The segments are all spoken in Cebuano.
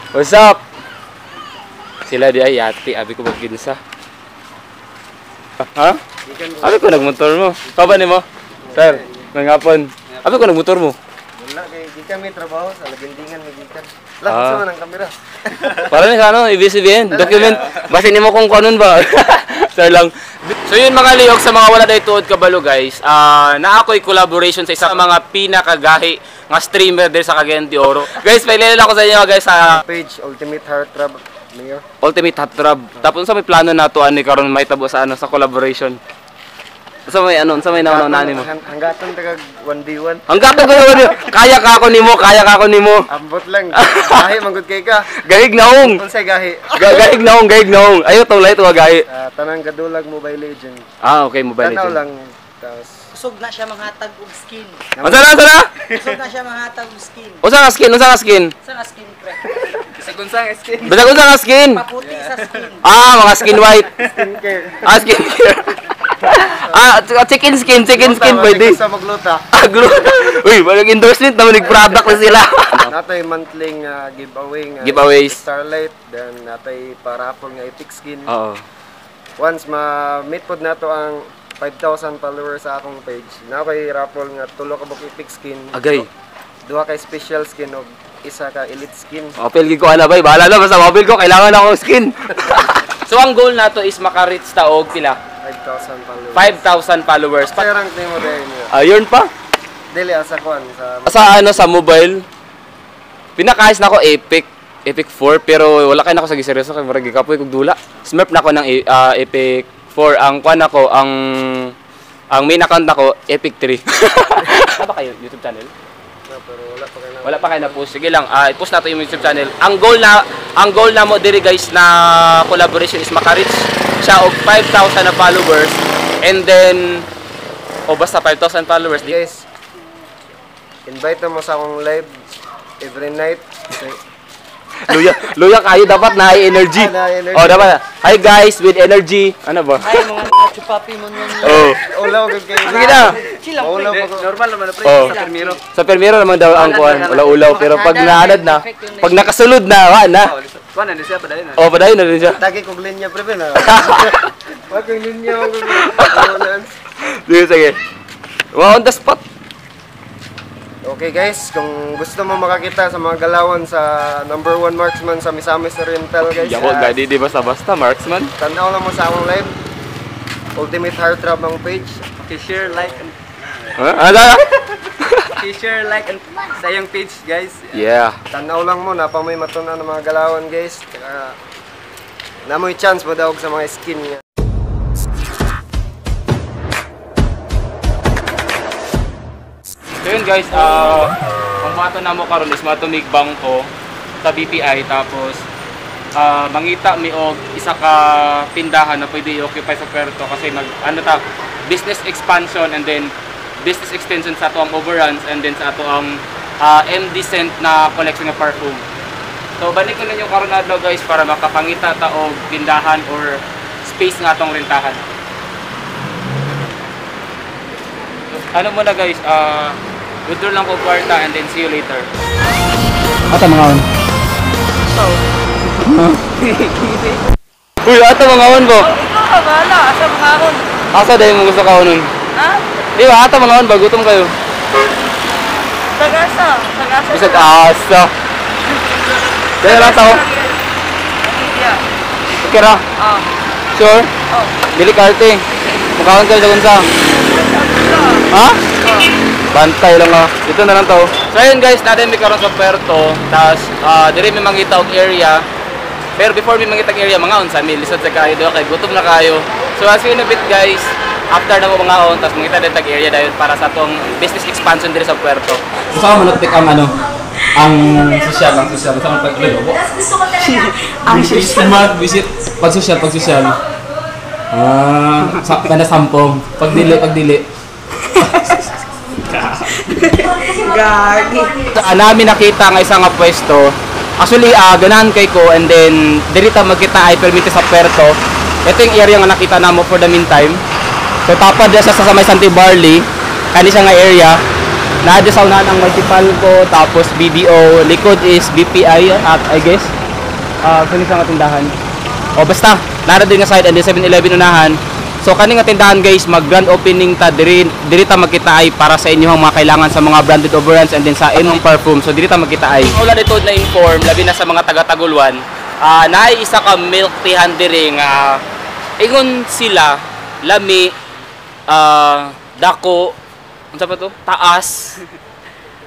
What's up? Sila di ay yati, abi ko magkinsa. Ha? Abi ko nagmotor mo. Kaba nimo? Sir, mangapon. Abi ko nagmotor mo. Wala kay gikan may trabaho sa Lagindingan may gikan. Lah, sa man ang kamera. Para ni sa ano, ABS-CBN, document. Basin nimo kung kanon ba. Sir lang. So yun mga lihok, sa mga wala day tuod kabalo guys, na ako'y collaboration sa isa sa mga pinakagahi nga streamer din sa Cagayan de Oro. Guys, pailala ko sa inyo guys sa Page Ultimate Heartthrob Mayor. Ultimate Heartthrob. Tapos sa may plano nato ani karon may tabo sa ano sa collaboration. Sa may ano, sa may nauna nimo. Hanggaton tagag 1v1. Hanggaton ko yun. Kaya ka ako nimo, kaya ka ako nimo. Ambot lang. Gahi manggod kay ka. Gahig naong. Unsay gahi? Gahig naong, gahig naong. Ayo tong light wa gahi. Tanang kadulag Mobile Legend. Ah, okay, Mobile Tanaw Legend. lang tapos Kusog na siya manghatag og skin. Unsa na, unsa na? Kusog na siya manghatag og skin. Unsa nga skin? Unsa nga skin? Sa nga skin pre. Bisag unsa nga skin. Bisag unsa nga skin? Paputi sa skin. Ah, mga skin white. Skincare. Ah, skin care. Ah, chicken skin, chicken skin pwede. Sa magluta. Ah, gluta. Uy, walang endorsement naman, nag-product na sila. Natay monthly nga giveaway nga giveaways. Starlight, then natay parapol nga epic skin. Oo. Once ma-meet pod nato ang 5,000 followers sa akong page, na kay raffle nga tulo ka buok epic skin. Agay. Duha kay special skin og isa ka elite skin. Mapil gid ko ana bay, bahala na basta mapil ko kailangan ako skin. So ang goal nato is maka-reach ta og pila? 5,000 followers. 5,000 followers. Sa rank nimo dahil niyo. Ayun pa. Dili asa kuan sa Sa ano sa mobile. Pinakaayos na ako Epic, Epic 4 pero wala kay nako sa giseryoso kay murag gikapoy kog dula. Smurf na ako ng Epic 4 ang kuan ako ang main account nako Epic 3. Ano ba kayo YouTube channel? No, pero wala pa kay na. Wala pa kayo na post. Sige lang, i-post nato yung YouTube channel. Ang goal na mo diri guys na collaboration is maka-reach siya og 5,000 na followers and then o basta 5,000 followers. Di Guys, invite mo sa akong live every night. Luya, luya kayo dapat na high energy. Ah, na high energy. Oh, dapat. Hi guys with energy. Ano ba? Ay mga chupapi mo nun. Oh. Ulaw gud kayo. Sige na. Chill lang pre. Maulaw pa ko. Normal naman na pre Oh. sa permiro. Sa permiro naman daw ang kuan, ulaw-ulaw pero pag naanad na, pag nakasulod na, wa na. Kuan na siya padayon na. Oh, padayon na rin siya. Tagi kog linya pre na. Wa kog linya ko. Sige, sige. Wow, on the spot. Okay guys, kung gusto mo makakita sa mga galawan sa number 1 marksman sa Misamis Oriental guys. Yako, gadi di basta-basta marksman. Tanaw lang mo sa akong live. Ultimate Heartthrob ang page. Okay, share, like and Huh? Ano? okay, share, like and sa iyong page guys. Yeah. Tanaw lang mo, napa mo'y matun-an ng mga galawan guys. Kaya, namoy chance mo daw sa mga skin nga. So yun guys, ang mato na mo karon is matumig bangko sa BPI tapos mangita mi og isa ka tindahan na pwede i-occupy sa Puerto kasi mag ano ta business expansion and then business extension sa ato ang overruns and then sa ato ang MD scent na collection ng perfume. So balik ko ninyo karon adlaw guys para makapangita ta og tindahan or space nga atong rentahan. Ano muna guys, withdraw lang ko kwarta and then see you later. Ata mga on. Uy, ata mga on bo. Ikaw ka bahala asa mga on. Asa dahil mo gusto ka onon? Ha? Di ba ata mga on ba gutom kayo? Tagasa, tagasa. Bisag asa. Dahil lang tao. Okay ra. Ah. Sure? Oh. Dili karte. Mukhaon kayo sa kunsa. Ha? Bantay lang ah. Ito na lang to. So ayun guys, natin may karon sa Puerto. Tas dire may mangita og area. Pero before may mangita og area, mga unsa mi lisod sa kayo do kay gutom na kayo. So as you in a bit guys, after na mo mga on, tas mangita din tag area dayon para sa atong business expansion dire sa Puerto. Usa man natik ang ano, ang social, ang social. Usa man pag Gusto ko talaga. Ang social, visit pag social, pag social. Ah, sa kana sampung. Pag dili, pag dili. Gagi. Namin nakita nga isang nga pwesto. Actually, ganahan kay ko and then diri ta magkita ay permite sa Puerto. Ito yung area nga nakita namo for the meantime. So tapad siya sa may Santi Barley. Kani siya nga area. Naa sa unahan ang Multipalco, tapos BDO, likod is BPI at I guess. Kani sa nga tindahan. O basta, nara din nga side and then 7-Eleven unahan. So kani nga tindahan guys, mag grand opening ta diri, diri ta magkita ay para sa inyong mga kailangan sa mga branded overruns and then sa inyong perfume. So diri ta magkita ay. Wala dito na inform labi na sa mga taga-Tagulwan. Naay isa ka milk teahan diri nga ingon sila lami, dako, unsa pa to? Taas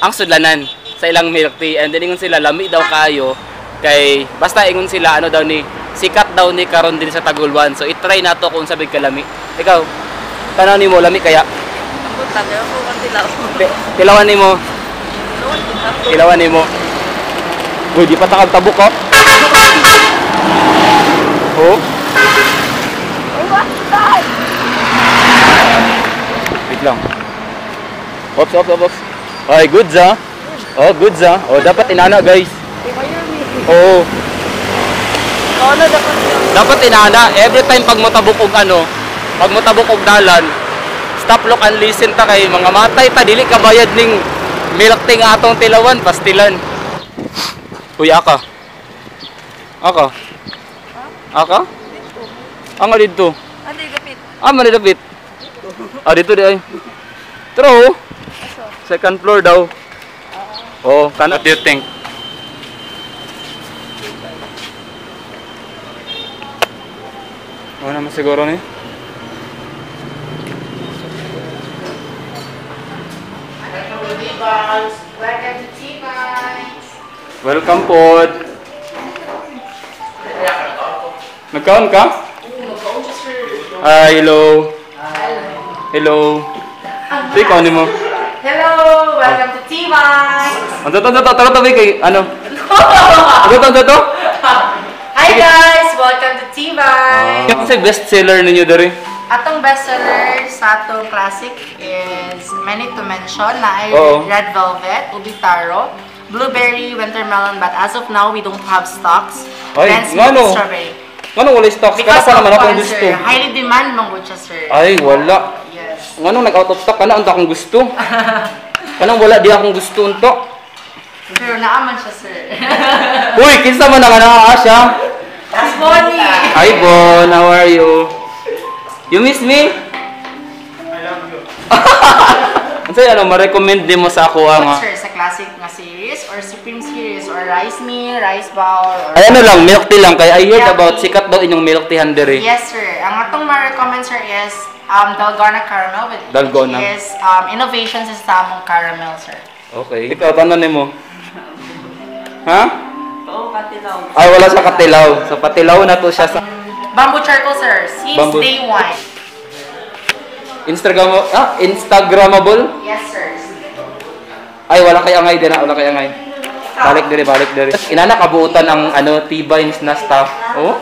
ang sudlanan sa ilang milk tea, and then ingon sila lami daw kayo kay basta ingon sila ano daw ni sikat daw ni karon din sa Tagulwan. So i-try nato kung unsa big kalami. Ikaw, tanaw nimo lami kaya? Ang ko kan tilaw. Tilawan nimo. Tilawan nimo. Uy, di pa ta kag tabok oh. Oh. Wait lang. Ops, ops, ops. Ay, goods ah. Oh, goods ah. Oh, dapat inana guys. Oo. Dapat inana. Every time pag motabok og ano, pag motabok og dalan, stop, look and listen ta kay mga matay ta dili ka bayad ning milk tea nga atong tilawan, pastilan. Uy, aka. Aka. Aka? Ang dito. Ano gapit? Ah, manidapit. Ah, dito di ay. True. Second floor daw. Oh, kana. What do you think? Ano naman siguro ni? Welcome to T-Vines. Welcome po. Nagkaon ka? Hi, hello. Hello. Say, kaon mo. Hello! Welcome to T-Vines. Ano to, ano to, tara tabi kay, ano? Ano to, ano to? Hi guys! Welcome to T-Vines. Ano sa best seller ninyo diri? Atong bestseller sa atong classic is many to mention na ay Oo. red velvet, ubi taro, blueberry, winter melon, but as of now, we don't have stocks. Ay, Then smooth ngano? strawberry. Ngano wala stocks? Kana Because pa of naman akong kwan, gusto. sir, highly demand man gud siya, sir. Ay, wala. Yes. Ngano nag-out of stock kana unta akong gusto. Kanang wala di akong gusto unto. Pero naaman siya, sir. Uy, kinsa man ang naa siya? Si Bonnie! Hi Bon, how are you? You miss me? I love you. Unsay ano ma-recommend nimo sa ako nga? Sir, sa classic nga series or supreme series or rice meal, rice bowl, or... Ay ano lang, milk tea lang kay I heard Milk about tea. sikat daw inyong milk tea diri. Yes, sir. Ang atong ma-recommend, sir, is Dalgona Caramel with Dalgona. which is innovation sa among caramel, sir. Okay. Ikaw tanan nimo. Ha? Oo, katilaw. Ay wala sa katilaw. So patilaw na to siya sa Bamboo charcoal, sir. Since Bamboo. day one. Instagram, Instagramable. Yes, sir. Ay wala kay angay din, wala kay angay. Balik diri, balik diri. Inana kabuutan ang ano T-Vines na staff. Oh.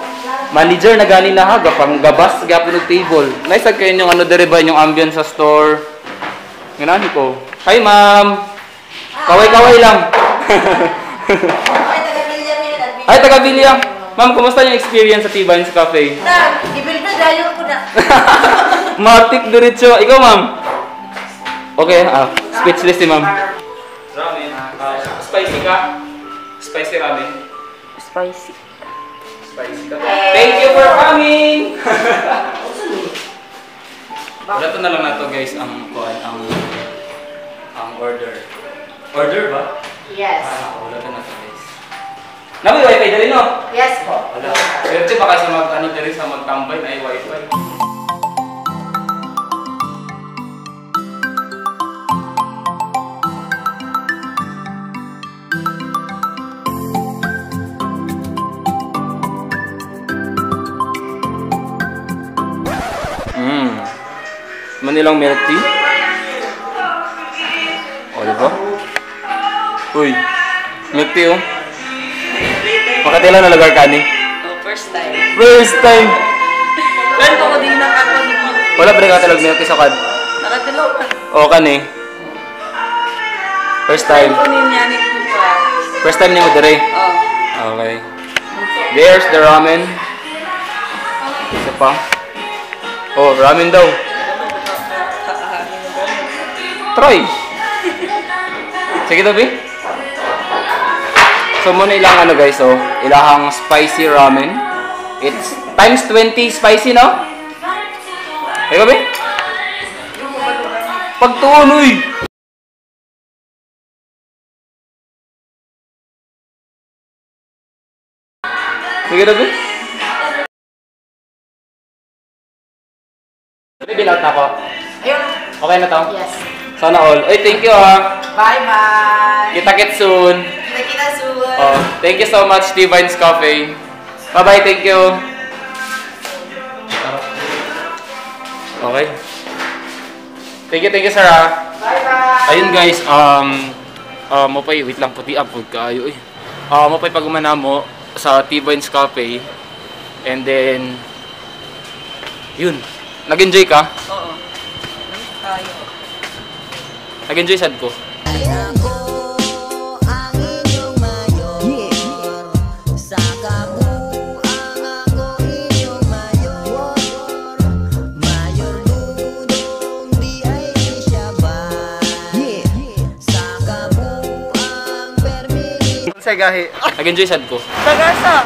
Manager na gani na ha, gapang gabas gyapon og table. Nice ag kayo inyong ano diri ba inyong ambience sa store. Ngani ko. Hi ma'am. Kaway-kaway lang. Ay, taga-Vilya mi, admin. Ay taga Vilya. Ma'am, kumusta yung experience sa T-Vines Cafe? Na, ibildo dayon ko na. Matik diretso. Ikaw, ma'am. Okay, speechless si ma'am. Ramen. Spicy ka? Spicy ramen. Spicy. Spicy ka. Thank you for coming! Wala to na lang na to guys ang kuan ang order. Order ba? Yes. Ah, wala to na to guys. Nabi wifi dali no? Yes po. Wala. Swerte pa kasi mag ano diri sa magtambay na wifi. Manilang milk tea. O, diba? Uy, milk tea oh. Makatila na lugar ka ni. Oh, first time. First time! Pero ko din nakakon. Wala pa rin katilag milk tea sa kad. Nakatilaw man. O, kani. First time. Ko ninyanik ko pa. First time ni mo dire. Oh. Okay. There's the ramen. Isa pa. Oh, ramen daw. Try. Sige to, Bi. So muna ilang ano guys, oh, ilahang spicy ramen. It's times 20 spicy, no? Ay, Bi? Pagtuon, uy! Sige to, Bi. Bill out na ako. Ayun. Okay na to? Yes. Sana all. Uy, thank you ah. Bye-bye. Kita-kits soon. Kita-kita soon. Oh, thank you so much, Divine's Cafe. Bye-bye, thank you. Okay. Thank you, Sarah. Bye-bye. Ayun guys, mapay, wait lang, puti up, pud kaayo eh. Mapay pag-umana mo sa T-Vines Cafe. And then, yun. Nag-enjoy ka? Oo. Tayo. Nag-enjoy sad ko. Ako ang inyong mayor. Sa kabuang ako inyong mayor. Mayor Dudong di ay siya ba? Sa kabuang permi Unsay gahi? Nag-enjoy sad ko. Tagasa.